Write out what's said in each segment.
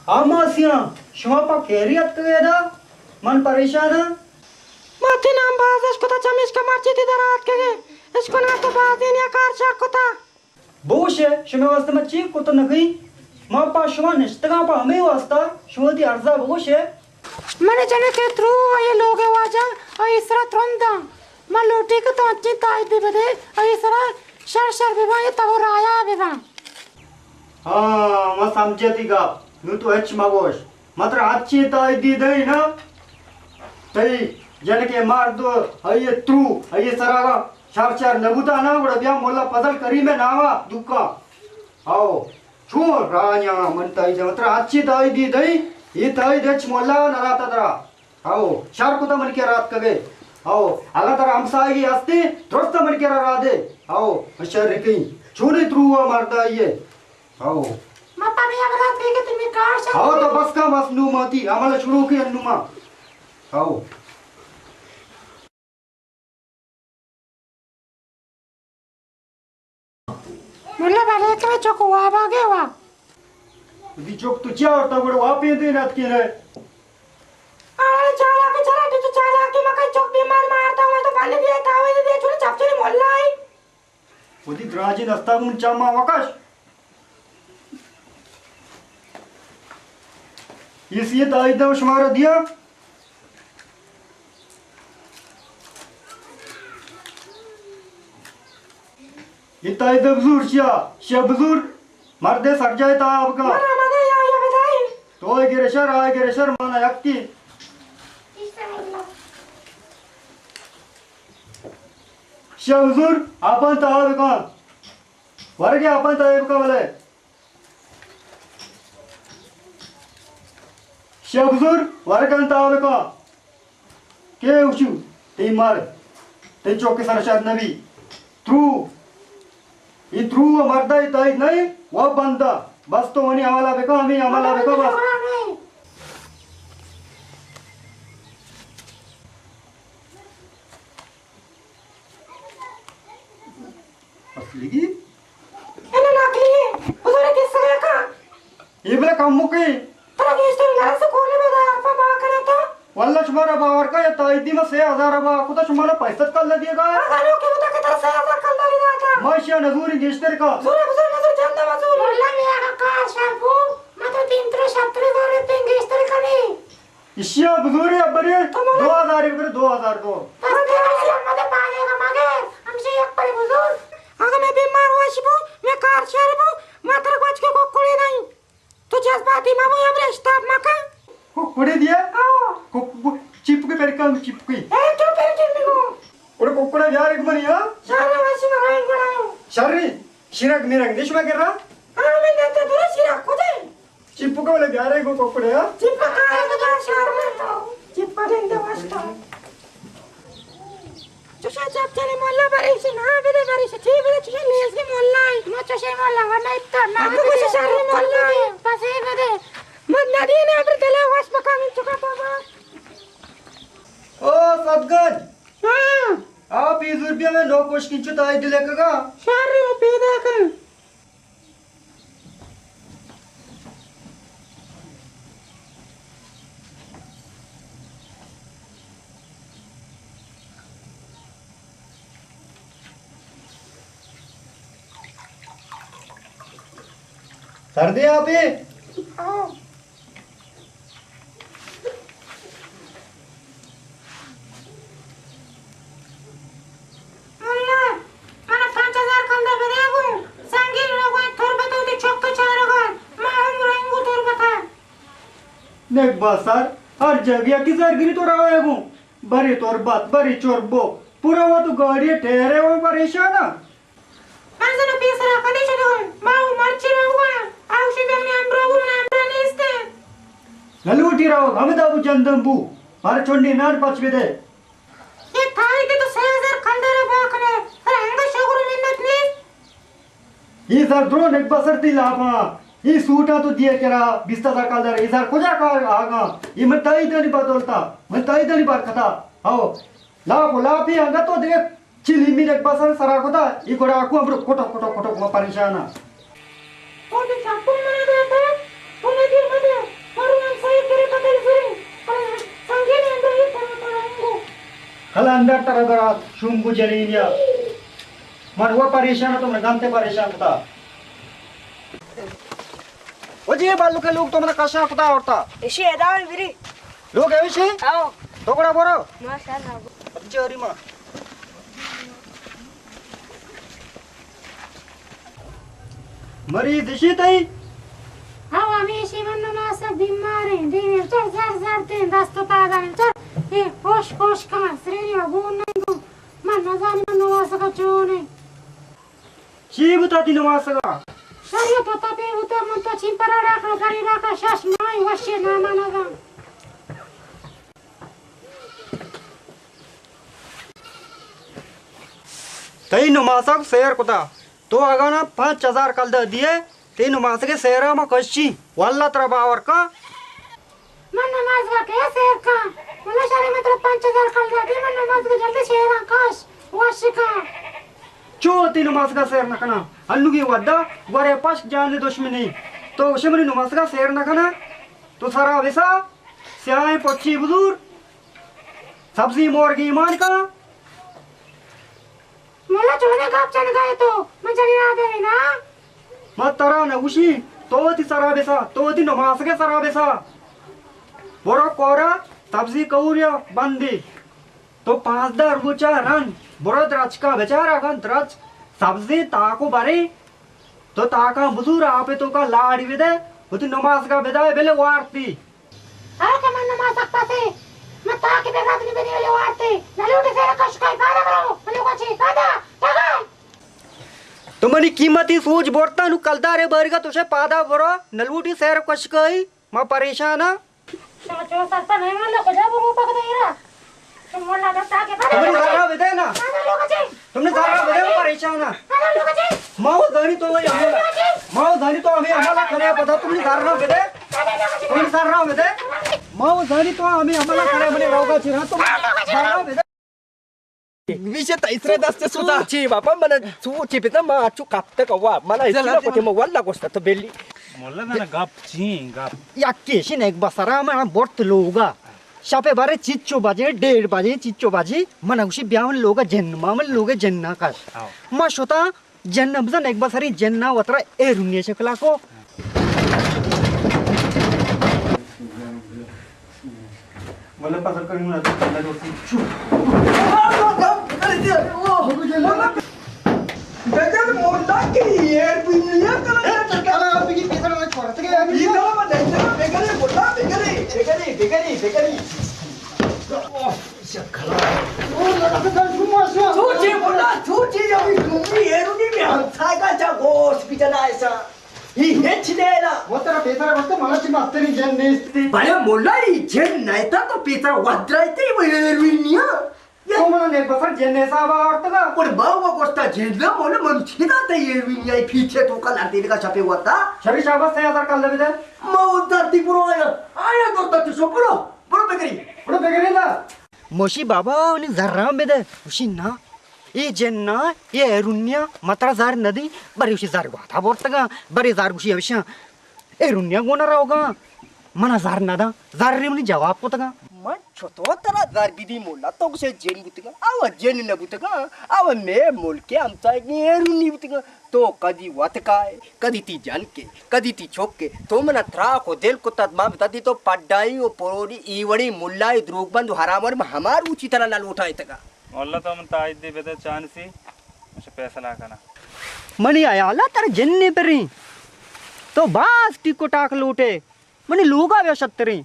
ہاں ماسیاں، شما پہ کیری اتکگ ادا؟ من پریشان آں۔ ما تئی نام باز اش کتا، چمیشکا مرچی تئی در آتکگیں۔ اشکناں تو بازیں یا کار شر کتا۔ بگوش ئے، شمئے واسطہ ما چی کت نہ کئیں؟ ما پہ شما نشتگاں پہ ہمے واسطہ، شما وتی عرضا بگوش ئے۔ من جنک ءِ ترو آئی لوگ ءِ واجہ آئی سرا ترنداں۔ من لوٹی کہ تو انچیں تائیدے بدے، آئی سرا شر شر بباں، اے تو رایا بباں۔ ہاں، ما سمجھے تئی گپ۔ نوں تو ہچ مگوش۔ ما ترا ہرچی تائیدی دئیں نا، تئی جنکے مرد، آئی ترو، آئی سرا شر شر نہ بوتا نا، گڑا بیا ملا فضل کریم ءِ ناما دکا۔ ہاؤ، چون راہ نیاں من تائید، ما ترا ہرچی تائیدی دئیں، اے تائید ہچ ملا نہ داتا ترا۔ ہاؤ، شر کتا من کرا اتکگے۔ ہاؤ، اگاں ترا ہمساہگی ہستی، درست من کرا راہ دے۔ ہاؤ، من شر کئیں۔ چونیں ترو ءُ مرد آئی ءِ۔ ہاؤ۔ ما پہ ہمے ہبرا اتکیں کہ تئی کار شر۔ ہاؤ، تو بس کن، بس نوں ما وتی عمل شروع کئیں نوں ما۔ ہاؤ۔ ملا بلے کہ چک واب آگے وا۔ دی چک تو چیا ورتا گڑا واپیں دے نات کے رہے۔ آ چالاک چلا، تو چالاک مکن، چک بیمار مارتا ہوا تو پانی دیا، تاوی دیا، چلو چپ چلی ملا آئی۔ وتی دراجیں دستا گوں چما وکش۔ اے سی تائید شمارا دیا۔ اے تائید بزور شیا، شیا بزور۔ مردے سرجاہ تہا بکن۔ من آمادہ یا، یا بدائی۔ تو آئی گرے شر، آئی گرے شر، مانا یکتی۔ شیا بزور، آپان تہا بکن۔ ورگے آپان تہا بکن بلے۔ شیا بزور، ورگان تہا بکن۔ کے اوشو، تئی مر، تئی چوک سر شر نبی۔ ترو، اے ترو ءُ مردا اے تائید نہ ایں، و بندہ۔ بس تو منی حوالہ بکن، ہمے حوالہ بکن بس۔ اصلیگی؟ اے نہ نقلی ایں، بزرگ قصہ کا۔ اے بلے کمکے۔ ترا گیشتر نرس کونے بدا حرفا با کرتا۔ واللہ شمارا باور کا، یا تائیدی ما سے ہزار با کتا، شمارا پیسہ کل دیگا۔ اگا نو کہ بتا کہ ترا سے ہزار کل داری داتا۔ ما اشیا نزوری گیشتر کا۔ زورا بزور نظر جندا مزور۔ واللہ میں آگا کار شر بو، ما تو تین ترا شتر ہزار تین گیشتر کنی۔ اشیا بزوری ابری تو منا دو ہزار بکر، دو ہزار تو۔ بس تیرا شر مدے پاگے گا مگر، ہمشی یک پری بزور۔ اگا میں بیمار وش بو، میں کار شر بو، ما ترا گوچ کے کوکڑی نہیں۔ تو جذباتی مبو، ہمرا اشتاپ مکن۔ کوکڑے دیا؟ ہاں۔ کوک-، چپکے پر کم چپکے۔ اے تو پر کم بگو۔ اوڑے کوکڑا بیار ایک منی، ہاں؟ شر وش مرائیں گڑا۔ شر؟ شرک میرک نش مگر را؟ ہاں، میں دتا دورا شرک کو دے۔ چپکا والے بیارے گو کوکڑے، ہاں؟ چپکا ہے تو شر میں تو۔ چپکا دن دے واسطہ۔ چوشیں چپ چلے مولا، بریش نہ بدے، بریش چی بدے، چوشیں لیزگی مولا ای۔ ما چوشیں مولا ورنہ اتکا نہ بدے۔ گوش شر مولا ای۔ پسے بدے۔ من ندی نے ابر دلے وش بکن چکا بابا۔ او سدگنج۔ ہاں۔ آ پیزور بیا میں نو کوش کنچو تائی دلے کگا۔ شر او پیدا کن۔ سردی آپی؟ ہاں۔ ملا، منا پنچ ہزار کلدار بدے گوں، سنگین روگا تربت وتی چک چارگا، ما عمر انگو تربتا۔ نیک باسار، ہر جاگہ یکی زرگری تو روے گوں، بری تربت، بری چربو، پورا وت گاڑی ٹیرے و پریشانا۔ من زن و پیسرا کدی چہ دورم؟ ما و مرچی روگا، آوشی دنی امرو و من امرا نیستے۔ نلوٹی روگ، ہمدا بو جندم بو، مارا چنڈی نان پچ بدے۔ اے تائید تو سے ہزار کلدار با کنے، پر انگا شکر و منت نیست۔ اے زر درو نک بسر تی لاپا، اے سوٹا تو دیے کرا، بیست ہزار کلدار، اے زر کجا کار آگا؟ اے من تائیدانی بدولتا، من تائیدانی برکتا۔ ہاؤ، لاپ و لاپی انگا تو دیکھ۔ چلی میرک بسر سرا کتا، ای گڑا کو امرو کٹو کٹو کٹو کو پریشانا۔ او دے چاکو منا دے تے، تو نے دیر مدے۔ کلندر ترا برات، شمبو جنینیا۔ من وہ پریشان تو من گنتے پریشان کتا۔ او جی، بالو کے لوگ تو من کشا کتا اورتا۔ ایشی ادا میں بری۔ لوگ ہے ایشی؟ آؤ۔ تو کڑا بورو؟ ماشاءاللہ۔ اچھا، اری ماں۔ مریض اشی تئی؟ ہاں، ہمیشی من نماسگ بیمار ہیں، دیم چر زر زر دیں، دست و پادان چر، اے ہوش ہوش کمان، سرینی و گون نندو، من نزان من نماسگ چون ہیں۔ چی بوتا تی نماسگا؟ شریعت و تپے بوتا، من تو چین پر راکا، پری راکا، شش ماہی وشی ناما نزان۔ تئی نماسگ سیر کتا۔ تو اگاں نا پنچ ہزار کلدہ دیئے، تئی نماسگے سیرا ما کشی۔ واللہ ترا باور کا۔ من نماسگا کے سیر کا؟ ملا شرے، من ترا پنچ ہزار کلدہ دی، من نماسگے جلدی سیرا کش۔ وش کا۔ چو تئی نماسگا سیر نہ کنا۔ انوگی ودا گورے پشک جان دے دشمنی۔ تو گوشے منی نماسگا سیر نہ کنا۔ تو سرا بسا۔ سیاہیں پچی بزور، سبزی مورگی مان کن۔ ملا چونے گپ جنگا ئے تو، من جنین آدمے نا۔ من ترا نہ گوشی، تو وتی سرا بسا، تو وتی نماسگے سرا بسا۔ برو کورا سبزی کوریا بندی۔ تو پانزدہ روچا رند، برو درچکا بچار اگن درچ سبزی تاکو برے، تو تاکاں بزور آپے توکا لاڑی بدے، وتی نماسگا بدائے بلے وارتی۔ ہر کہ من نماسگ پسے، من تاکے بے رد نی بدی بلے وارتے۔ نلوٹی سیر کشکائی پادا برو، بلے کوچی پادا، ٹگائی۔ تو منی قیمتی سوج برتا، نو کلدارے بارگا تو شے پادا برو، نلوٹی سیر کشکائی، ما پریشان ہاں۔ شما چو سرپا نہیں مانا کجا برو پک دیرا۔ تم نے زر نہ بدے نا۔ تم نے زر نہ بدے، پریشان نا۔ ما وہ زانی تو ہمیں حملہ، ما وہ زانی تو ہمیں حملہ کرے پتا، تم نے زر نہ بدے۔ تم نے زر نہ بدے۔ ما وہ زانی تو ہمیں حملہ کرے، منے روگا چیرا، تم نے زر نہ بدے۔ میشه تیسرے دست سوتا۔ سوچی بابا، من سوچی بزن، ما اچو کپتک وا، من اچو نہ کتی، ما واللہ گوشتا تو بلی۔ مولا زانا گپ چی گپ؟ یکی شی نیک بسرا من برت لوگا۔ شپے بارے چیچو بجے، ڈیڑھ بجے، چیچو بجے، من گوشی بیا من لوگا جن، ما من لوگا جن نہ کش۔ ہاں۔ ما شتا جن بزن، یک بسری جن وترا اے رونی شکلا کو۔ مطلب پسر کنی ہونا تو اللہ دوستی۔ چو۔ بگر مولا کی یہ دنیا کا، اے، تو کلا آپ کی پیسر میں چھوڑتے گئے ابھی۔ یہ تو میں نہیں، بگرے مولا، بگرے، بگرے، بگرے، بگرے۔ سوچی بولا، سوچی، ابھی تم بھی ہیرونی میں ہمسائے کا چا گوشت بھی چلا ایسا۔ یہ ہچ دے نا۔ وہ ترا پیسر وقت منا چی مستری جن نیستی۔ بڑے مولا، یہ جن نہیں تھا تو پیسر ودرائے تھے، وہ ہیرونی ہے۔ تو منا نیک بسر جن حساب آورتگا۔ اور باوا گوشتا جن نہ مولا، من چی داتا ہیرونی آئی پیچھے تو کل ہر دیدگا چھپے ہوتا۔ شبی شاباش، سے ہزار کل دے دے۔ ما ادھر تی برو آیا، آیا دوستا تی سو برو۔ برو بگری۔ برو بگری نا۔ موشی بابا، منی زراں بدے۔ گوشی نا، اے جن نا، اے ہیرونیا، ما ترا زر ندی، برے گوشی زر گواتا برتگا، برے زر گوشی ہمیشہ ہیرونیا گونا روگا، منا زر نداں، زر منی جواب کتگا۔ من چطور ترا زر بدی مولا، تو گوشے جن بوتگا، آوا جن نہ بوتگا، آوا مے ملک ہمسائگی ہیرونی بوتگا۔ تو کدی وت کائے، کدی تی جنکے، کدی تی چکے، تو منا تراک و دل کتت، ما بتا دی تو پڈائی و پروڈی ای وڑی ملائی دروگ بند و حرام وڑی، ما ہما روچی ترا نہ لوٹائتگا۔ واللہ تو من تائید دی بدے چانسی، مجھے پیسہ نہ کنا۔ منی حیالا تر جن نے پریں، تو باز ٹک و ٹاک لوٹے۔ منی لوگا بیا شتریں۔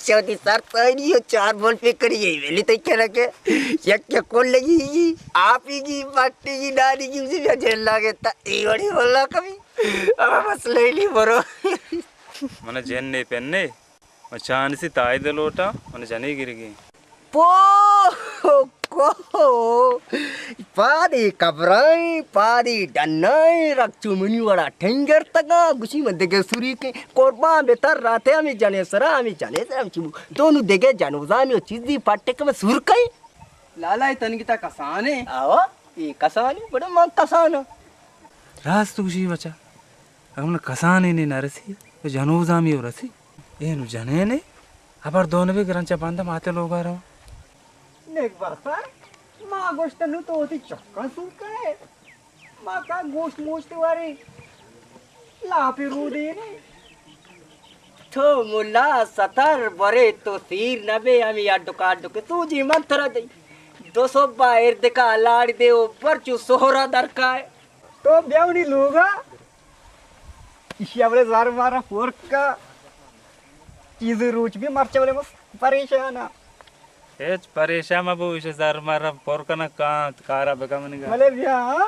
شودی سر تائنی و چار بول پہ کری گئی، ویلی تئی کرا کہ یک یک کول لگی گی، آپ ہی گی، بٹی گی، ڈالی گی، اسے بیا جیل لاگے تا، ای وڑی واللہ کبھی، اب مسئلہ ہی نہیں برو۔ من جن نے پہنے، من چانسی تائید لوٹا، من جنے گرگی۔ پو! کو! پادی کبرائیں، پادی ڈنائیں، رکچو منی وڑا ٹنگرتگا، گوشی من دگہ سوری کے قربان بہ تر راتے ہمیں جنے سرا، ہمیں جنے سرا، ہمیں چمو۔ تو نو دگہ جنوزانی و چیزی پٹک میں سور کئی۔ لالا، اے تنگی تا کسانے؟ آوا، اے کسانے، بڑا من کسانا۔ راست گوشی بچا، اگر من کسانے نے نہ رسی، تو جنوزامی و رسی۔ اے نو جنے نے، ابر دون بے گرنچا بندہ ماتے لوگا رہا۔ نیک بخت، ما گوشت نو تو وتی چکاں سور کنے، ما کا گوشت موشت وارے لاپی رودینے. تو ملا ستر برے، تو سیر نہ بے، ہمے اڈ کاڈ کے سوجی من ترا دئی. دو سو با اردکا لاڑ دے و برچو سہرا درکائے. تو بیا منی لوگا، ایشی ءَ بلے زر مارا پورکا. چیزی روچ بی مرچا بلے مس پریشانا. ہچ پریشان مبو، ایشی زر مارا پورکنا کانت، کارا بکا منگا. بلے بیا، ہاں؟